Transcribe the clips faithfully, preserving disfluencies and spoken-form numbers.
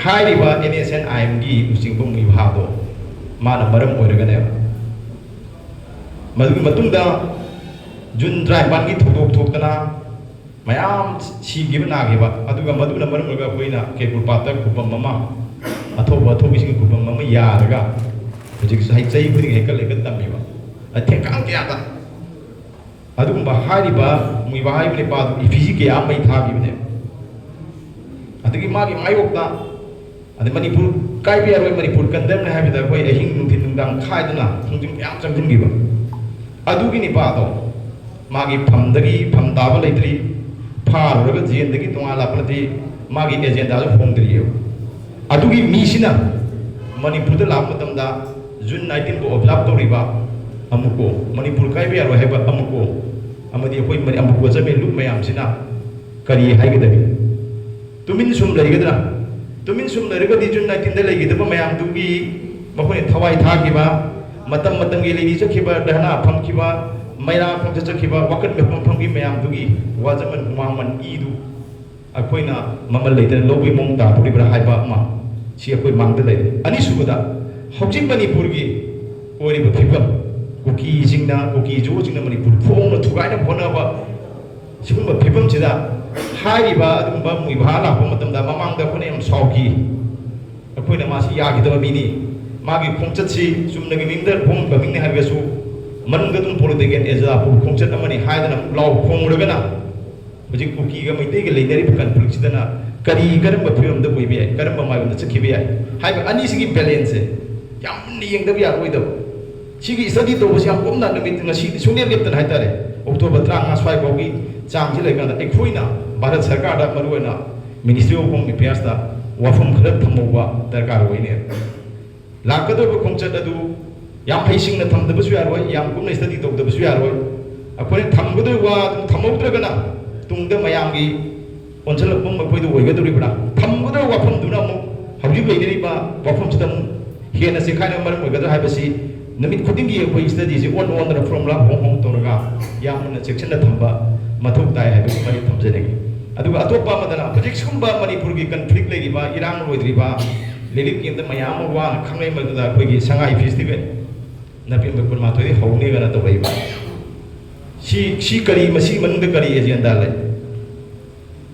ꯍꯥꯏꯔꯤꯕ and S and ꯑꯥꯏ ꯑꯦꯝꯒꯤ ꯂꯨꯆꯤꯡꯕ ꯃꯨꯏꯚꯥꯗꯣ ꯃꯥꯅ ꯃꯔꯝ ꯑꯣꯏꯔꯒꯅꯦꯕ꯫ ꯃꯗꯨꯒꯤ ꯃꯇꯨꯡꯗ ꯖꯨꯟ ꯇꯔꯥꯅꯤꯄꯥꯟꯒꯤ ꯊꯧꯗꯣꯛ ꯊꯣꯛꯇꯅ ꯃꯌꯥꯝ ꯁꯤꯈꯤꯕ ꯅꯥꯈꯤꯕ, ꯑꯗꯨꯒ ꯃꯗꯨꯅ ꯃꯔꯝ ꯑꯣꯏꯔꯒ ꯑꯩꯈꯣꯏꯅ ꯀꯦꯀꯨꯔꯄꯥꯠꯇ ꯈꯨꯕꯝ ꯑꯃ, ꯑꯊꯧꯕ ꯑꯊꯧꯕꯤꯁꯤꯡꯒꯤ ꯈꯨꯕꯝ ꯑꯃ ꯌꯥꯔꯒ ꯍꯧꯖꯤꯛꯁꯨ ꯍꯩ-, ꯆꯍꯤ ꯈꯨꯗꯤꯡꯒꯤ ꯍꯦꯛꯀꯠ ꯂꯩꯒꯠ ꯇꯝꯃꯤꯕ, ꯊꯦꯡꯀꯥꯡ ꯀꯌꯥꯗ ꯑꯗꯨꯒꯨꯝꯕ ꯍꯥꯏꯔꯤꯕ ꯃꯨꯏꯚꯥ ꯍꯥꯏꯔꯤꯕ ꯅꯤꯄꯥꯗꯨ ꯏꯐꯤꯁꯤ ꯀꯌꯥ ꯑꯃ ꯃꯩ ꯊꯥꯈꯤꯕꯅꯦ꯫ ꯑꯗꯒꯤ ꯃꯥꯒꯤ ꯃꯥꯌꯣꯛꯇ, ꯑꯗꯩ ꯃꯅꯤꯄꯨꯔ ꯀꯥꯏꯕ ꯌꯥꯔꯣꯏ, ꯃꯅꯤꯄꯨꯔ ꯀꯟꯗꯦꯝꯅꯦ ꯍꯥꯏꯕꯗ ꯑꯩꯈꯣꯏ ꯑꯍꯤꯡ ꯅꯨꯡꯊꯤꯟ ꯅꯨꯡꯗꯥꯡ ꯈꯥꯏꯗꯅ ꯊꯣꯡꯖꯤꯟ ꯃꯌꯥꯝ ꯆꯪꯁꯤꯟꯈꯤꯕ꯫ ꯑꯗꯨꯒꯤ ꯅꯤꯄꯥꯗꯣ ꯃꯥꯒꯤ ꯐꯝꯗꯒꯤ ꯐꯝ ꯇꯥꯕ ꯂꯩꯇ꯭ꯔꯤ, ꯐꯥꯔꯨꯔꯒ ꯖꯦꯜꯗꯒꯤ ꯇꯣꯉꯥꯟ ꯂꯥꯛꯄꯅꯗꯤ ꯃꯥꯒꯤ ꯑꯦꯖꯦꯟꯗꯥꯗꯨ ꯍꯣꯡꯗ꯭ꯔꯤꯑꯕ꯫ ꯑꯗꯨꯒꯤ ꯃꯤꯁꯤꯅ ꯃꯅꯤꯄꯨꯔꯗ ꯂꯥꯛꯄ ꯃꯇꯝꯗ ꯖꯨꯟ ꯅꯥꯏꯟꯇꯤꯟꯕꯨ ꯑꯣꯕꯖꯥꯔꯕ ꯇꯧꯔꯤꯕ ꯑꯃꯨꯛꯀꯣ, ꯃꯅꯤꯄꯨꯔ ꯀꯥꯏꯕ ꯌꯥꯔꯣꯏ ꯍꯥꯏꯕ ꯑꯃꯨꯛꯀꯣ, ꯑꯃꯗꯤ ꯑꯩꯈꯣꯏ ꯃꯅꯤ-, ꯑꯃꯨꯛꯀꯣ ꯆꯠꯃꯤꯟ ꯂꯨꯞ ꯃꯌꯥꯝꯁꯤꯅ ꯀꯔꯤ ꯍꯥꯏꯒꯗꯒꯦ? ꯇꯨꯃꯤꯟ ꯁꯨꯝ ꯂꯩꯒꯗ꯭ꯔꯥ? ꯇꯨꯃꯤꯟ ꯁꯨꯝ ꯂꯩꯔꯒꯗꯤ ꯖꯨꯟ ꯅꯥꯏꯟꯇꯤꯟꯗ ꯂꯩꯈꯤꯗꯕ ꯃꯌꯥꯝꯗꯨꯒꯤ ꯃꯈꯣꯏꯅ ꯊꯋꯥꯏ ꯊꯥꯈꯤꯕ, ꯃꯇꯝ ꯃꯇꯝꯒꯤ ꯂꯩꯔꯤ ꯆꯠꯈꯤꯕ, ꯙꯔꯅꯥ ꯐꯝꯈꯤꯕ, ꯃꯩꯔꯥ ꯈꯣꯡꯆꯠ ꯆꯠꯈꯤꯕ, ꯋꯥꯀꯠ ꯃꯤꯐꯝ ꯐꯝꯈꯤꯕ ꯃꯌꯥꯝꯗꯨꯒꯤ ꯋꯥꯖꯃꯟ ꯍꯨꯃꯥꯡꯃꯟ ꯏꯗꯨ ꯑꯩꯈꯣꯏꯅ ꯃꯃꯜ ꯂꯩꯇꯅ ꯂꯧꯕꯒꯤ ꯃꯑꯣꯡ ꯇꯥꯗꯣꯔꯤꯕ꯭ꯔꯥ ꯍꯥꯏꯕ ꯑꯃ ꯁꯤ ꯑꯩꯈꯣꯏ ꯃꯥꯡꯗ ꯂꯩꯔꯦ꯫ ꯑꯅꯤꯁꯨꯕꯗ, ꯍꯧꯖꯤꯛ ꯃꯅꯤꯄꯨꯔꯒꯤ ꯑꯣꯏꯔꯤꯕ ꯐꯤꯕꯝ, ꯀꯨꯀꯤꯁꯤꯡꯅ, ꯀꯨꯀꯤ ꯖꯨꯁꯤꯡꯅ ꯃꯅꯤꯄꯨꯔ ꯐꯣꯡꯅ ꯊꯨꯒꯥꯏꯅꯕ ꯍꯣꯠꯅꯕ, ꯁꯤꯒꯨꯝꯕ ꯐꯤꯕꯝꯁꯤꯗ ꯍꯥꯏꯔꯤꯕ ꯑꯗꯨꯒꯨꯝꯕ ꯃꯨꯏꯚꯥ ꯂꯥꯛꯄ ꯃꯇꯝꯗ ꯃꯃꯥꯡꯗ ꯑꯩꯈꯣꯏꯅ ꯌꯥꯝ ꯁꯥꯎꯈꯤ꯫ ꯑꯩꯈꯣꯏꯅ ꯃꯥꯁꯤ ꯌꯥꯈꯤꯗꯕ ꯃꯤꯅꯤ, ꯃꯥꯒꯤ ꯈꯣꯡꯆꯠꯁꯤ ꯆꯨꯝꯅꯒꯤ ꯃꯤꯡꯗ ꯐꯣꯡꯕ ꯃꯤꯡꯅꯤ ꯍꯥꯏꯔꯒꯁꯨ ꯃꯅꯨꯡꯗ ꯑꯗꯨꯝ ꯄꯣꯂꯤꯇꯤꯀꯦꯜ ꯑꯦꯖꯦꯟꯗꯥ ꯄꯨꯕ ꯈꯣꯡꯆꯠ ꯑꯃꯅꯤ ꯍꯥꯏꯗꯅ ꯂꯥꯎ ꯈꯣꯡꯂꯨꯔꯒꯅ ꯍꯧꯖꯤꯛ ꯀꯨꯀꯤꯒ ꯃꯩꯇꯩꯒ ꯂꯩꯅꯔꯤꯕ ꯀꯟꯐ꯭ꯂꯤꯛꯁꯤꯗꯅ ꯀꯔꯤ, ꯀꯔꯝꯕ ꯐꯤꯕꯝꯗ ꯑꯣꯏꯕ ꯌꯥꯏ, ꯀꯔꯝꯕ ꯃꯥꯏꯔꯣꯝꯗ ꯆꯠꯈꯤꯕ ꯌꯥꯏ ꯍꯥꯏꯕ ꯑꯅꯤꯁꯤꯒꯤ ꯕꯦꯂꯦꯟꯁꯁꯦ ꯌꯥꯝ ꯃꯨꯟꯅ ꯌꯦꯡꯗꯕ ꯌꯥꯔꯣꯏꯗꯕ꯫ ꯁꯤꯒꯤ ꯁ꯭ꯇꯗꯤ ꯇꯧꯕꯁꯤ ꯌꯥꯝ ꯀꯨꯞꯅ ꯅꯨꯃꯤꯠ ꯉꯁꯤꯗꯤ ꯁꯨꯡꯂꯦꯞ ꯂꯦꯞꯇꯅ ꯍꯥꯏꯇꯥꯔꯦ, ꯑꯣꯛꯇꯣꯕꯔ ꯇꯔꯥꯃꯉꯥ ꯁ꯭ꯋꯥꯏꯐꯥꯎꯒꯤ ꯆꯥꯡꯁꯤ ꯂꯩꯀꯥꯟꯗ ꯑꯩꯈꯣꯏꯅ ꯚꯥꯔꯠ ꯁꯔꯀꯥꯔꯗ, ꯃꯔꯨꯑꯣꯏꯅ ꯃꯤꯅꯤꯁꯇ꯭ꯔꯤ ꯑꯣꯐ ꯍꯣꯝ ꯑꯦꯐꯤꯌꯔꯁꯇ ꯋꯥꯐꯝ ꯈꯔ ꯊꯝꯍꯧꯕ ꯗꯔꯀꯥꯔ ꯑꯣꯏꯅꯦ꯫ ꯂꯥꯛꯀꯗꯧꯔꯤꯕ ꯈꯣꯡꯆꯠ ꯑꯗꯨ ꯌꯥꯝ ꯍꯩꯁꯤꯡꯅ ꯊꯝꯗꯕꯁꯨ ꯌꯥꯔꯣꯏ, ꯌꯥꯝ ꯀꯨꯞꯅ ꯁ꯭ꯇꯗꯤ ꯇꯧꯗꯕꯁꯨ ꯌꯥꯔꯣꯏ꯫ ꯑꯩꯈꯣꯏꯅ ꯊꯝꯒꯗꯧꯔꯤꯕ ꯋꯥ ꯑꯗꯨ ꯊꯝꯍꯧꯗ꯭ꯔꯒꯅ ꯇꯨꯡꯗ ꯃꯌꯥꯝꯒꯤ ꯑꯣꯟꯁꯤꯜꯂꯛꯄ ꯑꯃ ꯑꯩꯈꯣꯏꯗ ꯑꯣꯏꯒꯗꯧꯔꯤꯕ꯭ꯔꯥ? ꯊꯝꯒꯗꯧꯔꯤꯕ ꯋꯥꯐꯝꯗꯨꯅ ꯑꯃꯨꯛ ꯍꯧꯖꯤꯛ ꯂꯩꯅꯔꯤꯕ ꯋꯥꯐꯝꯁꯤꯗ ꯑꯃꯨꯛ ꯍꯦꯟꯅ ꯆꯦꯈꯥꯏꯅꯕ ꯃꯔꯝ ꯑꯣꯏꯒꯗ꯭ꯔꯥ ꯍꯥꯏꯕꯁꯤ ꯅꯨꯃꯤꯠ ꯈꯨꯗꯤꯡꯒꯤ ꯑꯩꯈꯣꯏ ꯁ꯭ꯇꯗꯤꯁꯤ ꯑꯣꯟ ꯑꯣꯟꯗꯅ ꯐꯣꯔꯃꯨꯂꯥ ꯍꯣꯡ ꯍꯣꯡ ꯇꯧꯔꯒ ꯌꯥꯝꯅ ꯆꯦꯛꯁꯤꯟꯅ ꯊꯝꯕ ꯃꯊꯧ ꯇꯥꯏ ꯍꯥꯏꯕꯁꯤ ꯑꯩ ꯊꯝꯖꯅꯤꯡꯏ꯫ ꯑꯗꯨꯒ ꯑꯇꯣꯞꯄ ꯑꯃꯗꯅ ꯍꯧꯖꯤꯛ ꯁꯤꯒꯨꯝꯕ ꯃꯅꯤꯄꯨꯔꯒꯤ ꯀꯟꯐ꯭ꯂꯤꯛ ꯂꯩꯔꯤꯕ, ꯏꯔꯥꯡ ꯂꯣꯏꯗ꯭ꯔꯤꯕ, ꯂꯤꯔꯤꯞ ꯀꯦꯝꯞꯇ ꯃꯌꯥꯝ ꯑꯃ ꯋꯥꯅ ꯈꯪꯅꯩ꯫ ꯃꯗꯨꯗ ꯑꯩꯈꯣꯏꯒꯤ ꯁꯉꯥꯏ ꯐꯦꯁꯇꯤꯚꯦꯜ ꯅꯕꯦꯝꯕꯔ ꯀꯨꯟꯃꯥꯊꯣꯏꯗꯒꯤ ꯍꯧꯅꯤꯒꯅ ꯇꯧꯔꯛꯏꯕ꯫ ꯁꯤ, ꯁꯤ ꯀꯔꯤ, ꯃꯁꯤꯒꯤ ꯃꯅꯨꯡꯗ ꯀꯔꯤ ꯑꯦꯖꯦꯟꯗꯥ ꯂꯩ?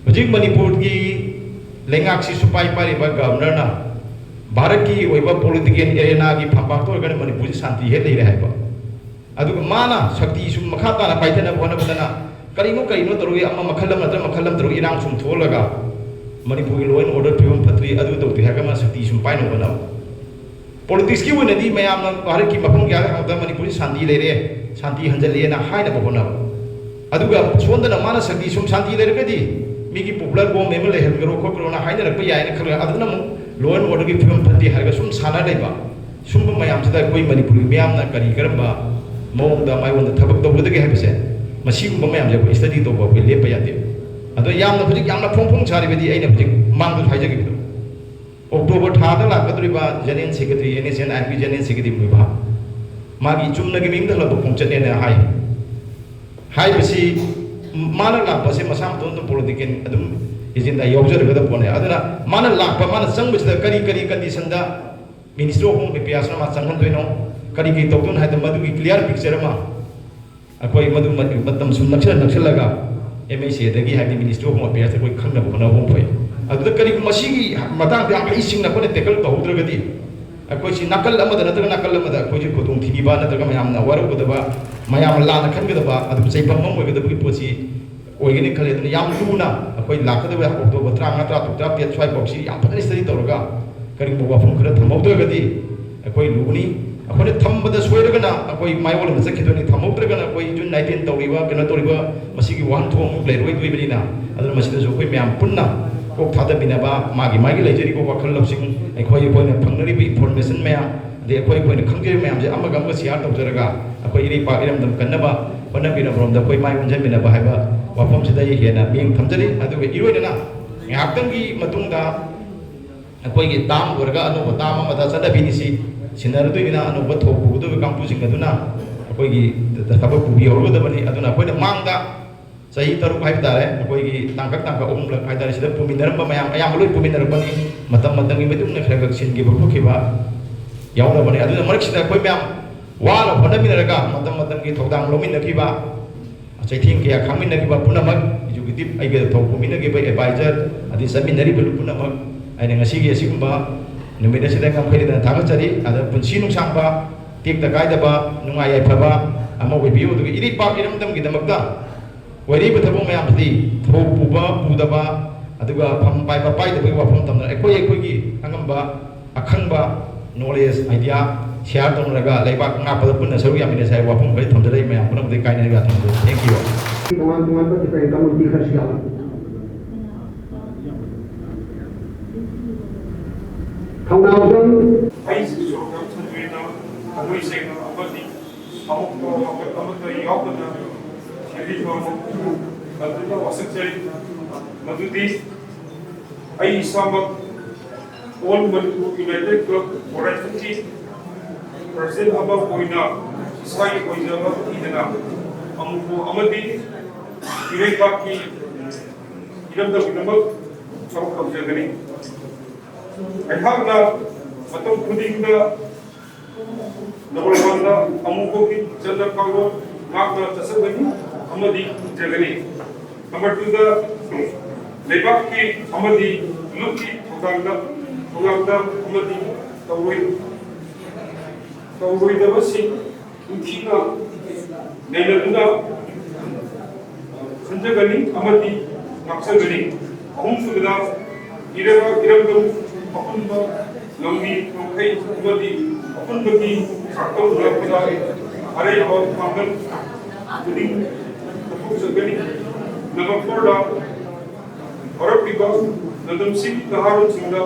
ꯍꯧꯖꯤꯛ ꯃꯅꯤꯄꯨꯔꯒꯤ ꯂꯩꯉꯥꯛꯁꯤ ꯁꯨꯄꯥꯏ ꯄꯥꯏꯔꯤꯕ ꯒꯕꯔꯅꯔꯅ ꯚꯥꯔꯠꯀꯤ ꯑꯣꯏꯕ ꯄꯣꯂꯤꯇꯤꯀꯦꯜ ꯑꯦꯔꯦꯅꯥꯒꯤ ꯐꯝꯄꯥꯛꯇ ꯑꯣꯏꯔꯒꯅ ꯃꯅꯤꯄꯨꯔꯁꯤ ꯁꯥꯟꯇꯤ ꯍꯦꯛ ꯂꯩꯔꯦ ꯍꯥꯏꯕ꯫ ꯑꯗꯨꯒ ꯃꯥꯅ ꯁꯛꯇꯤ ꯁꯨꯝ ꯃꯈꯥ ꯇꯥꯅ ꯄꯥꯏꯊꯅꯕ ꯍꯣꯠꯅꯕꯗꯅ ꯀꯔꯤꯅꯣ ꯀꯔꯤꯅꯣ ꯇꯧꯔꯒ ꯑꯃ ꯃꯈꯜ ꯑꯃ ꯅꯠꯇ꯭ꯔ ꯃꯈꯜ ꯑꯃ ꯇꯧꯔꯒ ꯏꯔꯥꯡ ꯁꯨꯝ ꯊꯣꯛꯍꯜꯂꯒ ꯃꯅꯤꯄꯨꯔꯒꯤ law and order ꯐꯤꯕꯝ ꯐꯠꯇ꯭ꯔꯤ, ꯑꯗꯨ ꯇꯧꯗ꯭ꯔꯤ ꯍꯥꯏꯔꯒ ꯃꯥꯅ ꯁꯛꯇꯤ ꯁꯨꯝ ꯄꯥꯏꯅꯕ ꯍꯣꯠꯅꯕ꯫ ꯄꯣꯂꯤꯇꯤꯛꯁꯀꯤ ꯑꯣꯏꯅꯗꯤ ꯃꯌꯥꯝꯅ ꯚꯥꯔꯠꯀꯤ ꯃꯐꯝ ꯀꯌꯥꯗ ꯍꯪꯕꯗ ꯃꯅꯤꯄꯨꯔꯁꯤ ꯁꯥꯟꯇꯤ ꯂꯩꯔꯦ, ꯁꯥꯟꯇꯤ ꯍꯟꯖꯜꯂꯦꯅ ꯍꯥꯏꯅꯕ ꯍꯣꯠꯅꯕ꯫ ꯑꯗꯨꯒ ꯁꯣꯝꯗꯅ ꯃꯥꯅ ꯁꯛꯇꯤ ꯁꯨꯝ ꯁꯥꯟꯇꯤ ꯂꯩꯔꯒꯗꯤ ꯃꯤꯒꯤ popular government ꯑꯃ ꯂꯩꯍꯟꯈ꯭ꯔꯣ ꯈꯣꯠꯈ꯭ꯔꯣꯅ ꯍꯥꯏꯅꯔꯛꯄ ꯌꯥꯏꯅ ꯈꯜꯂꯒ ꯑꯗꯨꯅ ꯑꯃꯨꯛ law and orderꯒꯤ ꯐꯤꯕꯝ ꯐꯠꯇꯦ ꯍꯥꯏꯔꯒ ꯁꯨꯝ ꯁꯥꯟꯅ ꯂꯩꯕ꯫ ꯁꯨꯝꯕ ꯃꯌꯥꯝꯁꯤꯗ ꯑꯩꯈꯣꯏ ꯃꯅꯤꯄꯨꯔꯒꯤ ꯃꯤꯌꯥꯝꯅ ꯀꯔꯤ ꯀꯔꯝꯕ ꯃꯑꯣꯡꯗ ꯃꯥꯏꯌꯣꯟꯗ ꯊꯕꯛ ꯇꯧꯒꯗꯒꯦ ꯍꯥꯏꯕꯁꯦ, ꯃꯁꯤꯒꯨꯝꯕ ꯃꯌꯥꯝꯁꯦ ꯑꯩꯈꯣꯏ study ꯇꯧꯕ ꯑꯩꯈꯣꯏ ꯂꯦꯞꯄ ꯌꯥꯗꯦ꯫ ꯑꯗꯣ ꯌꯥꯝꯅ ꯍꯧꯖꯤꯛ ꯌꯥꯝꯅ ꯐꯣꯡ ꯐꯣꯡ ꯁꯥꯔꯤꯕꯗꯤ ꯑꯩꯅ ꯍꯧꯖꯤꯛ ꯃꯥꯡꯗꯁꯨ ꯍꯥꯏꯖꯈꯤꯕꯗꯣ, ꯑꯣꯛꯇꯣꯕꯔ ꯊꯥꯗ ꯂꯥꯛꯀꯗꯧꯔꯤꯕ General Secretary, NSCN IMP General Secretary ꯃꯣꯏꯕꯥ, ꯃꯥꯒꯤ ꯆꯨꯝꯅꯒꯤ ꯃꯤꯡꯗ ꯍꯜꯂꯛꯄ ꯈꯣꯡꯆꯠꯅꯦꯅ ꯍꯥꯏ꯫ ꯍꯥꯏꯕꯁꯤ ꯃꯥꯅ ꯂꯥꯛꯄꯁꯦ ꯃꯁꯥ ꯃꯇꯣꯝꯇ political ꯑꯗꯨꯝ agenda ꯌꯥꯎꯖꯔꯒꯗꯕ ꯄꯣꯠꯅꯦ꯫ ꯑꯗꯨꯅ ꯃꯥꯅ ꯂꯥꯛꯄ, ꯃꯥꯅ ꯆꯪꯕꯁꯤꯗ ꯀꯔꯤ ꯀꯔꯤ conditionꯗ Ministry of Home Affairsꯅ ꯃꯥ ꯆꯪꯍꯟꯗꯣꯏꯅꯣ, ꯀꯔꯤ ꯀꯔꯤ ꯇꯧꯗꯣꯏꯅꯣ ꯍꯥꯏꯕꯗ ꯃꯗꯨꯒꯤ clear picture ꯑꯃ ꯑꯩꯈꯣꯏ ꯃꯗꯨ ꯃ-, ꯃꯇꯝ ꯁꯨꯝ ꯅꯛꯁꯤꯜꯂ ꯅꯛꯁꯤꯜꯂꯒ MHAꯗꯒꯤ ꯍꯥꯏꯗꯤ Ministry of Home Affairsꯇ ꯑꯩꯈꯣꯏ ꯈꯪꯅꯕ ꯍꯣꯠꯅꯕ ꯑꯃ ꯐꯩ꯫ ꯑꯗꯨꯗ ꯀꯔꯤꯒꯨꯝꯕ ꯃꯁꯤꯒꯤ ꯃꯇꯥꯡꯗ ꯌꯥꯝ ꯍꯩꯁꯤꯡꯅ ꯑꯩꯈꯣꯏꯅ tackle ꯇꯧꯍꯧꯗ꯭ꯔꯒꯗꯤ ꯑꯩꯈꯣꯏꯁꯤ ꯅꯥꯀꯜ ꯑꯃꯗ ꯅꯠꯇ꯭ꯔꯒ ꯅꯥꯀꯜ ꯑꯃꯗ ꯑꯩꯈꯣꯏꯁꯦ ꯈꯨꯗꯣꯡꯊꯤꯕ ꯅꯠꯇ꯭ꯔꯒ ꯃꯌꯥꯝꯅ ꯋꯥꯔꯧꯒꯗꯕ, ꯃꯌꯥꯝꯅ ꯂꯥꯟꯅ ꯈꯟꯒꯗꯕ, ꯑꯗꯨꯝ ꯆꯩꯐꯝ ꯑꯃ ꯑꯣꯏꯒꯗꯕꯒꯤ ꯄꯣꯠꯁꯤ ꯑꯣꯏꯒꯅꯤ ꯈꯜꯂꯤ꯫ ꯑꯗꯨꯅ ꯌꯥꯝ ꯂꯨꯅ ꯑꯩꯈꯣꯏ ꯂꯥꯛꯀꯗꯕ ꯑꯣꯛꯇꯣꯕꯔ ꯇꯔꯥꯃꯉꯥ, ꯇꯔꯥꯇꯔꯨꯛ, ꯇꯔꯥꯇꯔꯦꯠ ꯁ꯭ꯋꯥꯏꯐꯥꯎꯁꯤ ꯌꯥꯝ ꯐꯖꯅ study ꯇꯧꯔꯒ ꯀꯔꯤꯒꯨꯝꯕ ꯋꯥꯐꯝ ꯈꯔ ꯊꯝꯍꯧꯗ꯭ꯔꯒꯗꯤ ꯑꯩꯈꯣꯏ ꯂꯨꯒꯅꯤ꯫ ꯑꯩꯈꯣꯏꯅ ꯊꯝꯕꯗ ꯁꯣꯏꯔꯒꯅ ꯑꯩꯈꯣꯏ ꯃꯥꯏꯑꯣꯟꯕ ꯆꯠꯈꯤꯗꯣꯏꯅꯤ, ꯊꯝꯍꯧꯗ꯭ꯔꯒꯅ ꯑꯩꯈꯣꯏ June nineteen ꯇꯧꯔꯤꯕ, ꯀꯩꯅꯣ ꯇꯧꯔꯤꯕ, ꯃꯁꯤꯒꯤ ꯋꯥꯍꯟꯊꯣꯛ ꯑꯃꯨꯛ ꯂꯩꯔꯣꯏꯗꯣꯏꯕꯅꯤꯅ, ꯑꯗꯨꯅ ꯃꯁꯤꯗꯁꯨ ꯑꯩꯈꯣꯏ ꯃꯌꯥꯝ ꯄꯨꯟꯅ ꯀꯣꯛ ꯊꯥꯗꯃꯤꯟꯅꯕ, ꯃꯥꯒꯤ ꯃꯥꯒꯤ ꯂꯩꯖꯔꯤꯕ ꯋꯥꯈꯜ ꯂꯧꯁꯤꯡ, ꯑꯩꯈꯣꯏ ꯑꯩꯈꯣꯏꯅ ꯐꯪꯅꯔꯤꯕ information ꯃꯌꯥꯝ, ꯑꯗꯩ ꯑꯩꯈꯣꯏ ꯑꯩꯈꯣꯏꯅ ꯈꯪꯖꯔꯤꯕ ꯃꯌꯥꯝꯁꯦ ꯑꯃꯒ ꯑꯃꯒ share ꯇꯧꯖꯔꯒ ꯑꯩꯈꯣꯏ ꯏꯔꯩꯄꯥꯛ ꯏꯔꯝꯗꯝ ꯀꯟꯅꯕ ꯍꯣꯠꯅꯕꯤꯅꯕꯔꯣꯝꯗ ꯑꯩꯈꯣꯏ ꯃꯥꯏ ꯑꯣꯟꯁꯤꯟꯃꯤꯟꯅꯕ ꯍꯥꯏꯕ ꯋꯥꯐꯝꯁꯤꯗ ꯑꯩ ꯍꯦꯟꯅ ꯃꯤꯠꯌꯦꯡ ꯊꯝꯖꯔꯤ꯫ ꯑꯗꯨꯒ ꯏꯔꯣꯏꯅꯅ ꯉꯥꯏꯍꯥꯛꯇꯪꯒꯤ ꯃꯇꯨꯡꯗ ꯑꯩꯈꯣꯏꯒꯤ term ꯂꯣꯏꯔꯒ ꯑꯅꯧꯕ term ꯑꯃꯗ ꯆꯠꯅꯕꯤꯅꯤ ꯁꯤ ꯁꯤꯟꯅꯔꯗꯣꯏꯅꯤꯅ ꯑꯅꯧꯕ ꯊꯧ ꯄꯨꯒꯗꯧꯔꯤꯕ ꯀꯥꯡꯕꯨꯁꯤꯡ ꯑꯗꯨꯅ ꯑꯩꯈꯣꯏꯒꯤ ꯊꯕꯛ ꯄꯨꯕꯤꯍꯧꯔꯒꯗꯕꯅꯤ꯫ ꯑꯗꯨꯅ ꯑꯩꯈꯣꯏꯅ ꯃꯥꯡꯗ ꯆꯍꯤ ꯇꯔꯨꯛ ꯍꯥꯏꯕ ꯇꯥꯔꯦ, ꯑꯩꯈꯣꯏꯒꯤ ꯇꯥꯡꯀꯛ ꯇꯥꯡꯀꯛ ꯑꯍꯨꯝꯂꯛ ꯍꯥꯏ ꯇꯥꯔꯦ, ꯁꯤꯗ ꯄꯨꯃꯤꯟꯅꯔꯝꯕ ꯃꯌꯥꯝ ꯑꯌꯥꯝꯕ ꯂꯣꯏ ꯄꯨꯃꯤꯟꯅꯔꯛꯄꯅꯤ꯫ ꯃꯇꯝ ꯃꯇꯝꯒꯤ ꯃꯇꯨꯡ ꯏꯟꯅ ꯈꯔ ꯈꯔ ꯁꯤꯟꯈꯤꯕ ꯈꯣꯠꯈꯤꯕ ꯌꯥꯎꯅꯕꯅꯤ꯫ ꯑꯗꯨꯅ ꯃꯔꯛꯁꯤꯗ ꯑꯩꯈꯣꯏ ꯃꯌꯥꯝ ꯋꯥꯅ ꯍꯣꯠꯅꯃꯤꯟꯅꯔꯒ ꯃꯇꯝ ꯃꯇꯝꯒꯤ ꯊꯧꯗꯥꯡ ꯂꯧꯃꯤꯟꯅꯈꯤꯕ, ꯆꯩꯊꯦꯡ ꯀꯌꯥ ꯈꯥꯡꯃꯤꯟꯅꯈꯤꯕ ꯄꯨꯝꯅꯃꯛ, executive ꯑꯩꯒ ꯊꯧ ꯄꯨꯃꯤꯟꯅꯈꯤꯕ advisor, ꯑꯗꯩ ꯆꯠꯃꯤꯟꯅꯔꯤꯕ ꯄꯨꯝꯅꯃꯛ, ꯑꯩꯅ ꯉꯁꯤꯒꯤ ꯑꯁꯤꯒꯨꯝꯕ ꯅꯨꯃꯤꯠ ꯑꯁꯤꯗ ꯉꯝꯈꯩ ꯂꯩꯇꯅ ꯊꯥꯒꯠꯆꯔꯤ꯫ ꯑꯗ ꯄꯨꯟꯁꯤ ꯅꯨꯡꯁꯥꯡꯕ, ꯇꯦꯛꯇ ꯀꯥꯏꯗꯕ, ꯅꯨꯡꯉꯥꯏ ꯌꯥꯏꯐꯕ ꯑꯃ ꯑꯣꯏꯕꯤꯌꯨ꯫ ꯑꯗꯨꯒ ꯏꯔꯩꯄꯥꯛ ꯏꯔꯝꯗꯝꯒꯤꯗꯃꯛꯇ ꯑꯣꯏꯔꯤꯕ ꯊꯕꯛ ꯃꯌꯥꯝꯁꯤꯗꯤ ꯊꯧ ꯄꯨꯕ ꯄꯨꯗꯕ, ꯑꯗꯨꯒ ꯐꯝ ꯄꯥꯏꯕ ꯄꯥꯏꯗꯕꯒꯤ ꯋꯥꯐꯝ ꯊꯝꯗꯅ ꯑꯩꯈꯣꯏ ꯑꯩꯈꯣꯏꯒꯤ ꯑꯉꯝꯕ ꯑꯈꯪꯕ knowledge, idea share ꯇꯧꯅꯔꯒ ꯂꯩꯕꯥꯛ ꯉꯥꯛꯄꯗ ꯄꯨꯟꯅ ꯁꯔꯨꯛ ꯌꯥꯃꯤꯟꯅꯁꯦ ꯍꯥꯏꯕ ꯋꯥꯐꯝ ꯈꯔ ꯊꯝꯖꯔꯛꯏ꯫ ꯃꯌꯥꯝ ꯄꯨꯝꯅꯃꯛꯇ ꯀꯥꯏꯅꯔꯒ ꯊꯝꯖꯔꯤ꯫ Thank you꯫ ꯇꯣꯉꯥꯟ ꯇꯣꯉꯥꯟꯕ different community ꯈꯔꯁꯨ ꯌꯥꯎꯏ꯫ ꯊꯧꯅꯥꯎꯖꯝ ꯑꯩꯁꯤꯁꯨ ꯌꯥꯝ ꯊꯨꯅ ꯊꯃꯣꯏ ꯁꯦꯡꯅ ꯑꯃꯗꯤ ꯑꯃꯨꯛ ꯑꯃꯠꯇ ꯌꯥꯎꯗꯅ ꯁꯤꯔꯤꯕ ꯑꯗꯨꯅ ꯋꯥꯁꯛꯆꯔꯤ꯫ ꯃꯗꯨꯗꯤ ꯑꯩ ꯏꯁꯥꯃꯛ All Manipur United Club Foundation ꯀꯤ president ꯑꯃ ꯑꯣꯏꯅ ꯏꯁꯥꯒꯤ ꯑꯣꯏꯖꯕ ꯊꯤꯗꯅ ꯑꯃꯨꯕ ꯑꯃꯗꯤ ꯏꯔꯩꯄꯥꯛꯀꯤ ꯏꯔꯝꯗꯝꯒꯤꯗꯃꯛ ꯊꯕꯛ ꯇꯧꯖꯒꯅꯤ꯫ ꯑꯩꯍꯥꯛꯅ ꯃꯇꯝ ꯈꯨꯗꯤꯡꯗ number one ꯗ ꯑꯃꯨꯕꯒꯤ ꯆꯠꯅ ꯀꯥꯡꯂꯣꯟ ꯉꯥꯛꯅ ꯆꯠꯆꯒꯅꯤ ꯑꯃꯗꯤ ꯏꯟꯖꯒꯅꯤ꯫ Number two ꯗ ꯂꯩꯕꯥꯛꯀꯤ ꯑꯃꯗꯤ ꯂꯨꯞꯀꯤ ꯊꯧꯗꯥꯡꯗ, ꯊꯧꯗꯥꯡꯗ ꯑꯃꯗꯤ ꯇꯧꯔꯣꯏ-, ꯇꯧꯔꯣꯏꯗꯕꯁꯤꯡ ꯅꯤꯡꯊꯤꯅ ꯅꯩꯅꯗꯨꯅ ꯈꯟꯖꯒꯅꯤ ꯑꯃꯗꯤ ꯉꯥꯛꯆꯒꯅꯤ꯫ ꯑꯍꯨꯝꯁꯨꯕꯗ, ꯏꯔꯩꯕꯥꯛ ꯏꯔꯝꯗꯝ ꯑꯄꯨꯟꯕ ꯂꯝꯕꯤ ꯉꯝꯈꯩ ꯑꯃꯗꯤ ꯑꯄꯨꯟꯕꯒꯤ ꯁꯛꯇꯝ ꯉꯥꯛꯄꯗ ꯑꯔꯩꯕ ꯄꯥꯡꯒꯜ ꯈꯨꯗꯤꯡ ꯄꯨꯊꯣꯛꯆꯒꯅꯤ꯫ Number four ꯗ, ꯍꯧꯔꯛꯂꯤꯕ ꯂꯝꯗꯝꯁꯤꯒꯤ ꯅꯍꯥꯔꯣꯜꯁꯤꯡꯗ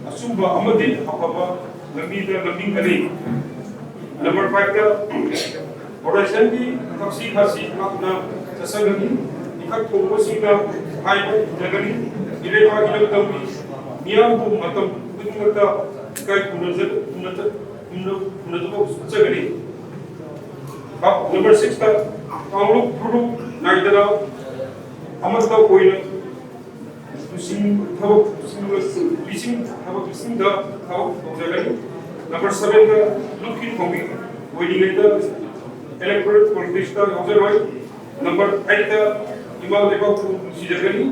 ꯑꯆꯨꯝꯕ ꯑꯃꯗꯤ ꯑꯐꯕ ꯂꯝꯕꯤꯗ ꯂꯝꯖꯤꯡꯒꯅꯤ꯫ Number five ꯗ, foundation ꯒꯤ ꯊꯛꯁꯤ ꯈꯥꯁꯤ ꯉꯥꯛꯅ ꯆꯠꯆꯒꯅꯤ꯫ ꯏꯊꯛ ꯊꯣꯡꯕꯁꯤꯡꯅ ꯍꯥꯏꯕ ꯏꯟꯖꯒꯅꯤ꯫ ꯏꯔꯩꯕꯥꯛ ꯏꯔꯝꯗꯝꯒꯤ ꯃꯤꯌꯥꯝꯕꯨ ꯃꯇꯝ ꯈꯨꯗꯤꯡꯃꯛꯇ ꯏꯀꯥꯏ ꯈꯨꯝꯅꯖ-, ꯈꯨꯝꯅꯖ-, ꯈꯨꯝꯅ-, ꯈꯨꯝꯅꯖꯕ ꯎꯠꯆꯒꯅꯤ꯫ Number six ꯇ, ꯀꯥꯡꯂꯨꯞ ꯐꯨꯔꯨꯞ ꯅꯥꯏꯗꯅ ꯑꯃꯠꯇ ꯑꯣꯏꯅ ꯂꯨꯆꯤꯡ ꯊꯕꯛ ꯂꯨꯆꯤꯡ ꯊꯕꯛ ꯂꯨꯆꯤꯡꯗ ꯊꯕꯛ ꯇꯧꯖꯒꯅꯤ꯫ ꯅꯝꯕꯔ ꯁꯚꯦꯟꯗ ꯂꯨꯞꯀꯤ ꯊꯣꯡꯕꯤ ꯑꯣꯏꯔꯤꯉꯩꯗ ꯏꯂꯦꯛꯇꯣꯔꯦꯜ ꯄꯣꯂꯤꯇꯤꯛꯁꯇ ꯌꯥꯎꯖꯔꯣꯏ꯫ ꯅꯝꯕꯔ ꯑꯩꯠꯇ ꯏꯃꯥ ꯂꯩꯕꯥꯛꯄꯨ ꯅꯨꯡꯁꯤꯖꯒꯅꯤ꯫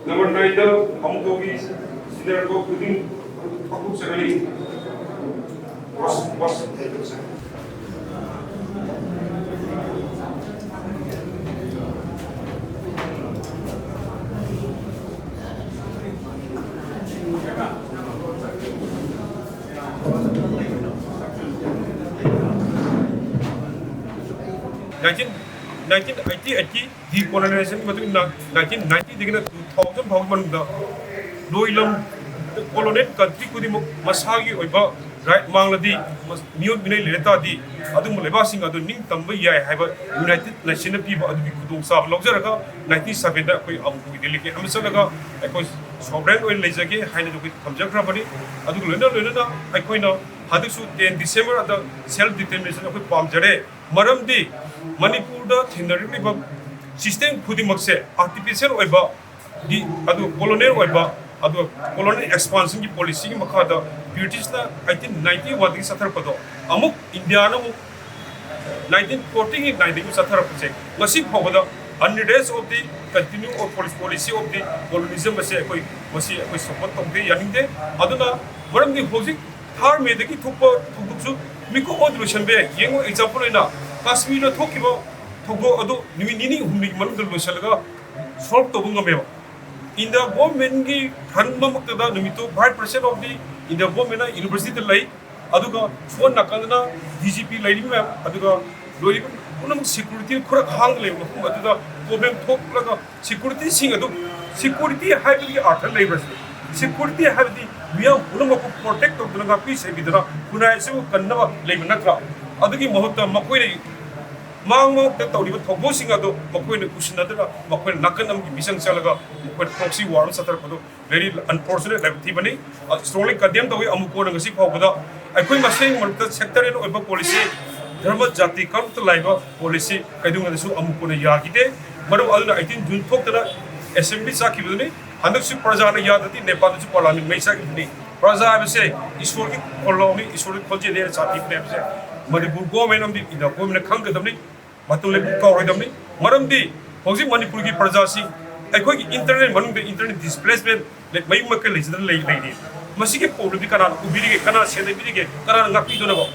ꯅꯝꯕꯔ ꯅꯥꯏꯟꯗ ꯑꯃꯨꯛ ꯇꯧꯕꯤ ꯁꯤꯗꯔꯕ ꯈꯨꯗꯤꯡ ꯄꯥꯡꯊꯣꯛꯆꯒꯅꯤ꯫ ꯕꯁ, ꯕꯁ꯫ ꯅꯥꯏꯟꯇꯤꯟ ꯅꯥꯏꯟꯇꯤꯟ ꯑꯩꯠꯇꯤ ꯑꯩꯠꯀꯤ ꯗꯤꯀꯣꯂꯣꯅꯥꯏꯖꯦꯁꯟꯒꯤ ꯃꯇꯨꯡ ꯏꯟꯅ ꯅꯥꯏꯟꯇꯤꯟ ꯅꯥꯏꯟꯇꯤꯗꯒꯤꯅ ꯇꯨ ꯊꯥꯎꯖꯟ ꯐꯥꯎꯒꯤ ꯃꯅꯨꯡꯗ ꯂꯣꯏꯂꯝ ꯀꯣꯂꯣꯅꯦꯜ ꯀꯟꯇ꯭ꯔꯤ ꯈꯨꯗꯤꯡꯃꯛ ꯃꯁꯥꯒꯤ ꯑꯣꯏꯕ ꯔꯥꯏꯠ ꯃꯥꯡꯂꯗꯤ, ꯃꯤꯑꯣꯠ ꯃꯤꯅꯩ ꯂꯩꯔ ꯇꯥꯔꯗꯤ ꯑꯗꯨꯒꯨꯝꯕ ꯂꯩꯕꯥꯛꯁꯤꯡ ꯑꯗꯨ ꯅꯤꯡꯇꯝꯕ ꯌꯥꯏ ꯍꯥꯏꯕ ꯌꯨꯅꯥꯏꯇꯦꯠ ꯅꯦꯁꯟꯅ ꯄꯤꯕ ꯑꯗꯨꯒꯤ ꯈꯨꯗꯣꯡꯆꯥꯕ ꯂꯧꯖꯔꯒ ꯅꯥꯏꯟꯇꯤꯟ ꯁꯚꯦꯟꯗ ꯑꯩꯈꯣꯏ ꯑꯃꯨꯛ ꯗꯦꯂꯤꯒꯦꯠ ꯑꯃ ꯆꯠꯂꯒ ꯑꯩꯈꯣꯏ ꯁꯣꯚꯔꯦꯟ ꯑꯣꯏꯅ ꯂꯩꯖꯒꯦ ꯍꯥꯏꯅ ꯑꯩꯈꯣꯏ ꯊꯝꯖꯈ꯭ꯔꯕꯅꯤ꯫ ꯑꯗꯨꯒ ꯂꯣꯏꯅ ꯂꯣꯏꯅꯅ ꯑꯩꯈꯣꯏꯅ ꯍꯟꯗꯛꯁꯨ ꯇꯦꯟ ꯗꯤꯁꯦꯝꯕꯔ ꯑꯗ ꯁꯦꯜꯐ ꯗꯤꯇꯔꯃꯤꯅꯦꯁꯟ ꯑꯩꯈꯣꯏ ꯄꯥꯝꯖꯔꯦ꯫ ꯃꯔꯝꯗꯤ ꯃꯅꯤꯄꯨꯔꯗ ꯊꯦꯡꯅꯔꯛꯂꯤꯕ ꯁꯤꯁꯇꯦꯝ ꯈꯨꯗꯤꯡꯃꯛꯁꯦ ꯑꯥꯔꯇꯤꯐꯤꯁꯤꯌꯦꯜ ꯑꯣꯏꯕ ꯗꯤ, ꯑꯗꯨꯒ ꯀꯣꯂꯣꯅꯦꯜ ꯑꯣꯏꯕ, ꯑꯗꯨꯒ ꯀꯣꯂꯣꯅꯦꯜ ꯑꯦꯛꯁꯄꯥꯟꯁꯟꯒꯤ ꯄꯣꯂꯤꯁꯤꯒꯤ ꯃꯈꯥꯗ ꯕ꯭ꯔꯤꯇꯤꯁꯅ ꯑꯩꯠꯇꯤꯟ ꯅꯥꯏꯟꯇꯤ ꯋꯥꯟꯗꯒꯤ ꯆꯠꯊꯔꯛꯄꯗꯣ ꯑꯃꯨꯛ ꯏꯟꯗꯤꯌꯥꯅ ꯑꯃꯨꯛ ꯅꯥꯏꯟꯇꯤꯟ ꯐꯣꯔꯇꯤꯒꯤ ꯅꯥꯏꯟꯗꯒꯤ ꯆꯠꯊꯔꯛꯄꯁꯦ ꯉꯁꯤ ꯐꯥꯎꯕꯗ on race of the continue of policy of the colonism ꯑꯁꯦ ꯑꯩꯈꯣꯏ ꯃꯁꯤ ꯑꯩꯈꯣꯏ ꯁꯞꯄꯣꯔꯠ ꯇꯧꯗꯦ, ꯌꯥꯅꯤꯡꯗꯦ꯫ ꯑꯗꯨꯅ ꯃꯔꯝꯗꯤ ꯍꯧꯖꯤꯛ ꯊꯥꯔ ꯃꯦꯗꯒꯤ ꯊꯣꯛꯄ ꯊꯧꯗꯣꯛꯁꯨ ꯃꯤꯀꯨꯞ ꯑꯃꯗ ꯂꯣꯏꯁꯤꯟꯕ ꯌꯥꯏ꯫ ꯌꯦꯡꯉꯨ, ꯑꯦꯛꯖꯥꯝꯄꯜ ꯑꯣꯏꯅ ꯀꯥꯁꯃꯤꯔꯗ ꯊꯣꯛꯈꯤꯕ ꯊꯧꯗꯣꯛ ꯑꯗꯨ ꯅꯨꯃꯤꯠ ꯅꯤꯅꯤ ꯍꯨꯝꯅꯤꯒꯤ ꯃꯅꯨꯡꯗ ꯂꯣꯏꯁꯤꯜꯂꯒ ꯁꯣꯜꯕ ꯇꯧꯕ ꯉꯝꯃꯦꯕ꯫ ꯏꯟꯗꯤꯌꯥ ꯒꯣꯔꯃꯦꯟꯒꯤ ꯐꯟ ꯑꯃꯈꯛꯇꯗ ꯅꯨꯃꯤꯠꯇꯨ vice president of the India ꯒꯣꯔꯃꯦꯟꯅ ꯌꯨꯅꯤꯚꯔꯁꯤꯇꯤꯗ ꯂꯩ, ꯑꯗꯨꯒ ꯁꯣꯝ ꯅꯥꯀꯟꯗꯅ ꯗꯤ ꯖꯤ ꯄꯤ ꯂꯩꯔꯤꯕ ꯃꯌꯥꯝ, ꯑꯗꯨꯒ ꯂꯣꯏꯔꯤꯕ ꯄꯨꯝꯅꯃꯛ ꯁꯦꯀ꯭ꯌꯨꯔꯤꯇꯤ ꯈꯔ ꯍꯥꯡꯅ ꯂꯩꯕ ꯃꯐꯝ ꯑꯗꯨꯗ ꯄ꯭ꯔꯣꯕ꯭ꯂꯦꯝ ꯊꯣꯛꯂꯒ ꯁꯦꯀ꯭ꯌꯨꯔꯤꯇꯤꯁꯤꯡ ꯑꯗꯨ, ꯁꯦꯀ꯭ꯌꯨꯔꯤꯇꯤ ꯍꯥꯏꯕꯒꯤ ꯑꯥꯔꯊ ꯂꯩꯕ꯭ꯔꯥ ꯁꯤꯅꯤ? ꯁꯦꯀ꯭ꯌꯨꯔꯤꯇꯤ ꯍꯥꯏꯕꯗꯤ ꯃꯤꯌꯥꯝ ꯄꯨꯝꯅꯃꯛꯄꯨ ꯄ꯭ꯔꯣꯇꯦꯛ ꯇꯧꯗꯨꯅ, ꯉꯥꯛꯄꯤ ꯁꯦꯟꯕꯤꯗꯨꯅ ꯈꯨꯟꯅꯥꯏ ꯑꯁꯤꯕꯨ ꯀꯟꯅꯕ ꯂꯩꯕ ꯅꯠꯇ꯭ꯔꯥ? ꯑꯗꯨꯒꯤ ꯃꯍꯨꯠꯇ ꯃꯈꯣꯏꯅ ꯃꯥꯡ ꯃꯥꯡꯗ ꯇꯧꯔꯤꯕ ꯊꯧꯗꯣꯛꯁꯤꯡ ꯑꯗꯨ ꯃꯈꯣꯏꯅ ꯎꯁꯤꯟꯅꯗꯨꯅ ꯃꯈꯣꯏꯅ ꯅꯥꯀꯟ ꯑꯃꯒꯤ ꯃꯤꯆꯪ ꯆꯪꯂꯒ ꯃꯈꯣꯏꯅ ꯄ꯭ꯔꯣꯛꯁꯤ ꯋꯥꯔ ꯑꯃ ꯆꯠꯊꯔꯛꯄꯗꯨ very unfortunate ꯍꯥꯏꯕ ꯊꯤꯕꯅꯤ꯫ ꯑꯗꯨ strongly condemn ꯇꯧꯏ꯫ ꯑꯃꯨꯛ ꯀꯣꯟꯅ ꯉꯁꯤ ꯐꯥꯎꯕꯗ ꯑꯩꯈꯣꯏ ꯃꯁꯦꯟꯒꯤ ꯃꯔꯛꯇ sectarian ꯑꯣꯏꯕ ꯄꯣꯂꯤꯁꯤ ꯙꯔꯃ ꯖꯥꯇꯤ ꯀꯔꯝꯇ ꯂꯩꯕ ꯄꯣꯂꯤꯁꯤ ꯀꯩꯗꯧꯉꯩꯗꯁꯨ ꯑꯃꯨꯛ ꯀꯣꯟꯅ ꯌꯥꯈꯤꯗꯦ꯫ ꯃꯔꯝ ꯑꯗꯨꯅ eighteen June ꯊꯣꯛꯇꯅ ꯑꯦꯁꯦꯝꯕ꯭ꯂꯤ ꯆꯥꯈꯤꯕꯗꯨꯅꯤ꯫ ꯍꯟꯗꯛꯁꯨ ꯄ꯭ꯔꯖꯥꯅ ꯌꯥꯗ꯭ꯔꯗꯤ ꯅꯦꯄꯥꯜꯗꯁꯨ ꯄꯥꯔꯂꯥꯃꯦꯟ ꯃꯩ ꯆꯥꯈꯤꯕꯅꯤ꯫ ꯄ꯭ꯔꯖꯥ ꯍꯥꯏꯕꯁꯦ ꯏꯁꯣꯔꯒꯤ ꯈꯣꯜꯂꯥꯎꯅꯤ, ꯏꯁꯣꯔꯒꯤ ꯈꯣꯟꯖꯦꯜꯅꯤ ꯍꯥꯏꯅ ꯆꯥꯟꯕꯤꯕꯅꯤ ꯍꯥꯏꯕꯁꯦ ꯃꯅꯤꯄꯨꯔ ꯒꯣꯔꯃꯦꯟ ꯑꯃꯗꯤ ꯏꯟꯗꯤꯌꯥ ꯒꯣꯔꯃꯦꯟꯅ ꯈꯪꯒꯗꯕꯅꯤ꯫ ꯃꯇꯝ ꯂꯦꯞꯄ ꯀꯥꯎꯔꯣꯏꯗꯕꯅꯤ꯫ ꯃꯔꯝꯗꯤ ꯍꯧꯖꯤꯛ ꯃꯅꯤꯄꯨꯔꯒꯤ ꯄ꯭ꯔꯖꯥꯁꯤꯡ ꯑꯩꯈꯣꯏꯒꯤ ꯏꯟꯇꯔꯅꯦꯜ ꯃꯅꯨꯡꯗ ꯏꯟꯇꯔꯅꯦꯜ ꯗꯤꯁꯄ꯭ꯂꯦꯁꯃꯦꯟ ꯃꯌꯨꯝ ꯃꯀꯩ ꯂꯩꯖꯗꯅ ꯂꯩ ꯂꯩꯔꯤ꯫ ꯃꯁꯤꯒꯤ ꯄ꯭ꯔꯣꯕ꯭ꯂꯦꯝꯗꯤ ꯀꯅꯥꯅ ꯎꯕꯤꯔꯤꯒꯦ? ꯀꯅꯥꯅ ꯁꯦꯟꯅꯕꯤꯔꯤꯒꯦ? ꯀꯅꯥꯅ ꯉꯥꯛꯄꯤꯗꯣꯏꯅꯣ?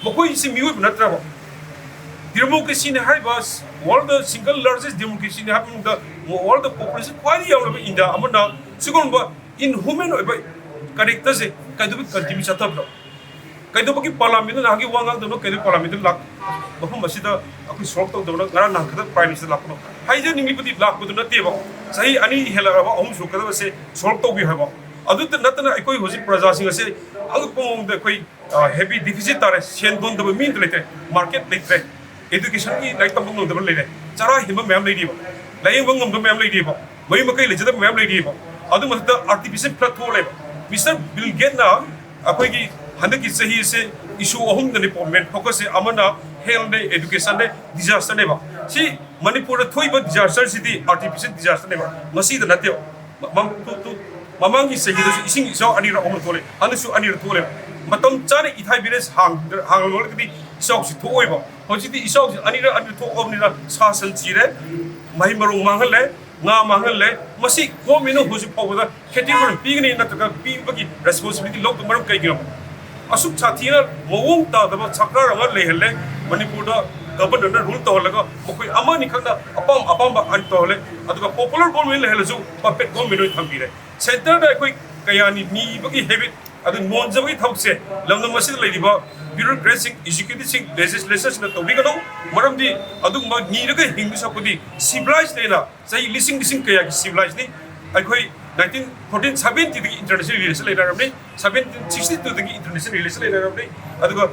ꯃꯈꯣꯏꯁꯤ ꯃꯤꯑꯣꯏꯕ ꯅꯠꯇ꯭ꯔꯕ? ꯗꯦꯃꯣꯀ꯭ꯔꯦꯁꯤꯅꯤ ꯍꯥꯏꯔꯤꯕ, ꯋꯥꯔꯜꯗ ꯁꯤꯡꯒꯜ ꯂꯥꯔꯖꯦꯁ ꯗꯦꯃꯣꯀ꯭ꯔꯦꯁꯤꯅꯤ ꯍꯥꯏꯕ ꯃꯅꯨꯡꯗ ꯋꯥꯔꯜꯗ ꯄꯣꯄꯨꯂꯦꯁꯟ ꯈ꯭ꯋꯥꯏꯗꯒꯤ ꯌꯥꯝꯂꯕ ꯏꯟꯗꯤꯌꯥ ꯑꯃꯅ ꯁꯤꯒꯨꯝꯕ ꯏꯟꯍ꯭ꯌꯨꯃꯦꯟ ꯑꯣꯏꯕ ꯀꯦꯔꯦꯛꯇꯔꯁꯦ ꯀꯩꯗꯧꯕꯒꯤ ꯀꯟꯇꯤꯅ꯭ꯌꯨ ꯆꯠꯊꯕꯅꯣ? ꯀꯩꯗꯧꯕꯒꯤ ꯄꯥꯔꯂꯥꯃꯦꯟꯗ ꯅꯍꯥꯟꯒꯤ ꯋꯥ ꯉꯥꯡꯗꯕꯅꯣ? ꯀꯩꯗꯧꯕꯒꯤ ꯄꯥꯔꯂꯥꯃꯦꯟꯗ ꯂꯥꯛ-, ꯃꯐꯝ ꯑꯁꯤꯗ ꯑꯩꯈꯣꯏ ꯁꯣꯜꯕ ꯇꯧꯗꯕꯅꯣ? ꯉꯔꯥꯡ ꯅꯍꯥꯟ ꯈꯛꯇ ꯄ꯭ꯔꯥꯏꯝ ꯃꯤꯅꯤꯁꯇꯔ ꯂꯥꯛꯄꯅꯣ? ꯍꯥꯏꯖꯅꯤꯡꯂꯤꯕꯗꯤ ꯂꯥꯛꯄꯗꯨ ꯅꯠꯇꯦꯕ, ꯆꯍꯤ ꯑꯅꯤ ꯍꯦꯜꯂꯛꯑꯕ, ꯑꯍꯨꯝ ꯁꯨꯔꯛꯀꯗꯕꯁꯦ ꯁꯣꯜꯕ ꯇꯧꯕꯤꯌꯨ ꯍꯥꯏꯕ꯫ ꯑꯗꯨꯇ ꯅꯠꯇꯅ ꯑꯩꯈꯣꯏ ꯍꯧꯖꯤꯛ ꯄ꯭ꯔꯖꯥꯁꯤꯡ ꯑꯁꯦ ꯑꯉꯛꯄ ꯃꯑꯣꯡꯗ ꯑꯩꯈꯣꯏ ꯍꯦꯚꯤ ꯗꯤꯐꯤꯁꯤꯠ ꯇꯥꯔꯦ꯫ ꯁꯦꯟ ꯊꯣꯟꯗꯕ ꯃꯤ ꯑꯝꯇ ꯂꯩꯇ꯭ꯔꯦ, ꯃꯥꯔꯀꯦꯠ ꯂꯩꯇ꯭ꯔꯦ, ꯑꯦꯗꯨꯀꯦꯁꯟꯒꯤ ꯂꯥꯏꯔꯤꯛ ꯇꯝꯕ ꯉꯝꯗꯕ ꯂꯩꯔꯦ, ꯆꯔꯥ ꯍꯦꯟꯕ ꯃꯌꯥꯝ ꯂꯩꯔꯤꯕ, ꯂꯥꯏꯌꯦꯡꯕ ꯉꯝꯗꯕ ꯃꯌꯥꯝ ꯂꯩꯔꯤꯕ, ꯃꯌꯨꯝ ꯃꯀꯩ ꯂꯩꯖꯗꯕ ꯃꯌꯥꯝ ꯂꯩꯔꯤꯕ꯫ ꯑꯗꯨ ꯃꯊꯛꯇ ꯑꯥꯔꯇꯤꯐꯤꯁꯦꯜ ꯐ꯭ꯂꯠ ꯊꯣꯛꯂꯦꯕ꯫ ꯃꯤꯁꯇꯔ ꯕꯤꯜ ꯒꯦꯠꯅ ꯑꯩꯈꯣꯏꯒꯤ ꯍꯟꯗꯛꯀꯤ ꯆꯍꯤꯁꯦ ꯏꯁꯨ ꯑꯍꯨꯝꯗꯅꯤꯀꯣ ꯃꯦꯟ ꯐꯣꯀꯁꯁꯦ, ꯑꯃꯅ ꯍꯦꯜꯊꯅꯦ, ꯑꯦꯗꯨꯀꯦꯁꯟꯅꯦ, ꯗꯤꯖꯥꯁꯇꯔꯅꯦꯕ꯫ ꯁꯤ ꯃꯅꯤꯄꯨꯔꯗ ꯊꯣꯛꯏꯕ ꯗꯤꯖꯥꯁꯇꯔꯁꯤꯗꯤ ꯑꯥꯔꯇꯤꯐꯤꯁꯦꯜ ꯗꯤꯖꯥꯁꯇꯔꯅꯦꯕ, ꯉꯁꯤꯗ ꯅꯠꯇꯦꯕ꯫ ꯃ-, ꯃ-, ꯇꯨ-, ꯇꯨ-, ꯃꯃꯥꯡꯒꯤ ꯆꯍꯤꯗꯁꯨ ꯏꯁꯤꯡ ꯏꯆꯥꯎ ꯑꯅꯤꯔꯛ ꯑꯍꯨꯝꯂꯛ ꯊꯣꯛꯂꯦ, ꯍꯟꯗꯛꯁꯨ ꯑꯅꯤꯔꯛ ꯊꯣꯛꯂꯦ꯫ ꯃꯇꯝ ꯆꯥꯅ ꯏꯊꯥꯏ ꯚꯤꯂꯦꯖ ꯍꯥꯡ-, ꯍꯥꯡꯍꯜꯂꯒꯗꯤ ꯏꯆꯥꯎꯁꯤ ꯊꯣꯛꯑꯣꯏꯕ꯫ ꯍꯧꯖꯤꯛꯇꯤ ꯏꯆꯥꯎꯁꯤ ꯑꯅꯤꯔꯛ ꯑꯅꯤꯔꯛ ꯊꯣꯛꯑꯕꯅꯤꯅ ꯁꯥ ꯁꯟ ꯁꯤꯔꯦ, ꯃꯍꯩ ꯃꯔꯣꯡ ꯃꯥꯡꯍꯜꯂꯦ, ꯉꯥ ꯃꯥꯡꯍꯜꯂꯦ꯫ ꯃꯁꯤ ꯒꯣꯔꯃꯦꯟꯅ ꯍꯧꯖꯤꯛ ꯐꯥꯎꯕꯗ ꯈꯦꯇꯤ ꯂꯣꯟ ꯄꯤꯒꯅꯤ ꯅꯠꯇ꯭ꯔꯒ ꯄꯤꯕꯒꯤ ꯔꯦꯁꯄꯣꯟꯁꯤꯕꯤꯂꯤꯇꯤ ꯂꯧꯗꯕ ꯃꯔꯝ ꯀꯩꯒꯤꯅꯣ? ꯑꯁꯨꯛ ꯁꯥꯊꯤꯅ ꯃꯑꯣꯡ ꯇꯥꯗꯕ ꯁꯔꯀꯥꯔ ꯑꯃ ꯂꯩꯍꯜꯂꯦ, ꯃꯅꯤꯄꯨꯔꯗ ꯒꯕꯔꯅꯔꯅ ꯔꯨꯜ ꯇꯧꯍꯜꯂꯒ ꯃꯈꯣꯏ ꯑꯃꯅꯤ ꯈꯛꯅ ꯑꯄꯥꯝ ꯑꯄꯥꯝꯕ ꯑꯥꯏꯟ ꯇꯧꯍꯜꯂꯦ, ꯑꯗꯨꯒ ꯄꯣꯄꯨꯂꯔ ꯒꯣꯔꯃꯦꯟ ꯂꯩꯍꯜꯂꯁꯨ ꯄꯄꯦꯠ ꯒꯣꯔꯃꯦꯟ ꯑꯣꯏꯅ ꯊꯝꯕꯤꯔꯦ꯫ ꯁꯦꯟꯇꯔꯗ ꯑꯩꯈꯣꯏ ꯀꯌꯥꯅꯤ ꯅꯤꯕꯒꯤ ꯍꯦꯕꯤꯠ ꯑꯗꯨ ꯅꯣꯟꯖꯕꯒꯤ ꯊꯕꯛꯁꯦ ꯂꯝꯗꯝ ꯑꯁꯤꯗ ꯂꯩꯔꯤꯕ ꯕ꯭ꯌꯨꯔꯣꯀ꯭ꯔꯦꯠꯁꯤꯡ, ꯑꯦꯛꯖꯤꯀ꯭ꯌꯨꯇꯤꯚꯁꯤꯡ, ꯂꯦꯖꯤꯁꯂꯦꯆꯔꯁꯤꯡꯅ ꯇꯧꯕꯤꯒꯅꯨ꯫ ꯃꯔꯝꯗꯤ ꯑꯗꯨꯒꯨꯝꯕ ꯅꯤꯔꯒ ꯍꯤꯡꯗꯨ ꯁꯛꯄꯗꯤ ꯁꯤꯚꯤꯂꯥꯏꯁ ꯂꯩꯅ ꯆꯍꯤ ꯂꯤꯁꯤꯡ ꯂꯤꯁꯤꯡ ꯀꯌꯥꯒꯤ ꯁꯤꯚꯤꯂꯥꯏꯁꯅꯤ꯫ ꯑꯩꯈꯣꯏ nineteen, fourteen seventy ꯗꯒꯤ ꯏꯟꯇꯔꯅꯦꯁꯅꯦꯜ ꯔꯤꯂꯦꯁꯟ ꯂꯩꯅꯔꯕꯅꯤ, seventeen sixty two ꯗꯒꯤ ꯏꯟꯇꯔꯅꯦꯁꯅꯦꯜ ꯔꯤꯂꯦꯁꯟ ꯂꯩꯅꯔꯕꯅꯤ, ꯑꯗꯨꯒ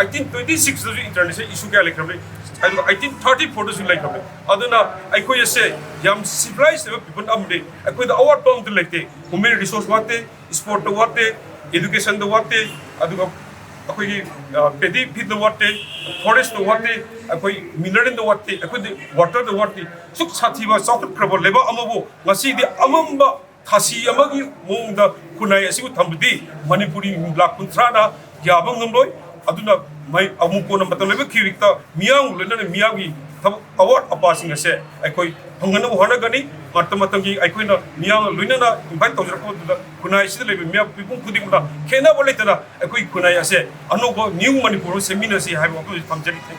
eighteen twenty six ꯗꯁꯨ ꯏꯟꯇꯔꯅꯦꯁꯅꯦꯜ ꯏꯁꯨ ꯀꯌꯥ ꯂꯩꯈ꯭ꯔꯕꯅꯤ, ꯑꯗꯨꯒ eighteen thirty four ꯗꯁꯨ ꯂꯩꯈ꯭ꯔꯕꯅꯤ꯫ ꯑꯗꯨꯅ ꯑꯩꯈꯣꯏ ꯑꯁꯦ ꯌꯥꯝ ꯁꯤꯚꯤꯂꯥꯏꯁ ꯑꯣꯏꯕ ꯄꯤꯄꯜ ꯑꯃꯅꯤ꯫ ꯑꯩꯈꯣꯏꯗ ꯑꯋꯥꯠꯄ ꯑꯃꯠꯇ ꯂꯩꯇꯦ꯫ ꯍ꯭ꯌꯨꯃꯦꯟ ꯔꯤꯁꯣꯔꯁ ꯋꯥꯠꯇꯦ, ꯁ꯭ꯄꯣꯔꯠꯇ ꯋꯥꯠꯇꯦ, ꯑꯦꯗꯨꯀꯦꯁꯟꯗ ꯋꯥꯠꯇꯦ, ꯑꯗꯨꯒ ꯑꯩꯈꯣꯏꯒꯤ ꯄꯦꯗꯤ ꯐꯤꯗ ꯋꯥꯠꯇꯦ, ꯐꯣꯔꯦꯁꯇ ꯋꯥꯠꯇꯦ, ꯑꯩꯈꯣꯏ ꯃꯤꯅꯔꯦꯜꯗ ꯋꯥꯠꯇꯦ, ꯑꯩꯈꯣꯏꯗꯤ ꯋꯥꯇꯔꯗ ꯋꯥꯠꯇꯦ꯫ ꯁꯨꯛ ꯁꯥꯊꯤꯕ ꯆꯥꯎꯈꯠꯈ꯭ꯔꯕ ꯂꯩꯕꯥꯛ ꯑꯃꯕꯨ ꯉꯁꯤꯗꯤ ꯑꯃꯝꯕ ꯊꯥꯁꯤ ꯑꯃꯒꯤ ꯃꯑꯣꯡꯗ ꯈꯨꯟꯅꯥꯏ ꯑꯁꯤꯕꯨ ꯊꯝꯕꯗꯤ ꯃꯅꯤꯄꯨꯔꯤ ꯂꯥꯛ ꯀꯨꯟꯊ꯭ꯔꯥꯅ ꯌꯥꯕ ꯉꯝꯂꯣꯏ꯫ ꯑꯗꯨꯅ ꯃꯩ ꯑꯃꯨꯛ ꯀꯣꯟꯅ ꯃꯇꯝ ꯂꯩꯕ ꯈꯤꯔꯤꯛꯇ ꯃꯤꯌꯥꯝꯒ ꯂꯣꯏꯅꯅ ꯃꯤꯌꯥꯝꯒꯤ ꯊꯕꯛ ꯑꯋꯥꯠ ꯑꯄꯥꯁꯤꯡ ꯑꯁꯦ ꯑꯩꯈꯣꯏ ꯐꯪꯅꯅꯕ ꯍꯣꯠꯅꯒꯅꯤ꯫ ꯃꯇꯝ ꯃꯇꯝꯒꯤ ꯑꯩꯈꯣꯏꯅ ꯃꯤꯌꯥꯝꯒ ꯂꯣꯏꯅꯅ ꯏꯟꯚꯥꯏꯠ ꯇꯧꯖꯔꯛꯄ ꯃꯇꯝꯗ ꯈꯨꯟꯅꯥꯏ ꯑꯁꯤꯗ ꯂꯩꯕ ꯃꯤꯌꯥꯝ ꯃꯤꯄꯨꯝ ꯈꯨꯗꯤꯡꯃꯛꯇ ꯈꯦꯠꯅꯕ ꯂꯩꯇꯅ ꯑꯩꯈꯣꯏ ꯈꯨꯟꯅꯥꯏ ꯑꯁꯦ ꯑꯅꯧꯕ ꯅ꯭ꯌꯨ ꯃꯅꯤꯄꯨꯔ ꯑꯃ ꯁꯦꯝꯃꯤꯟꯅꯁꯤ ꯍꯥꯏꯕ ꯋꯥꯐꯝꯁꯤ ꯊꯝꯖꯔꯤ꯫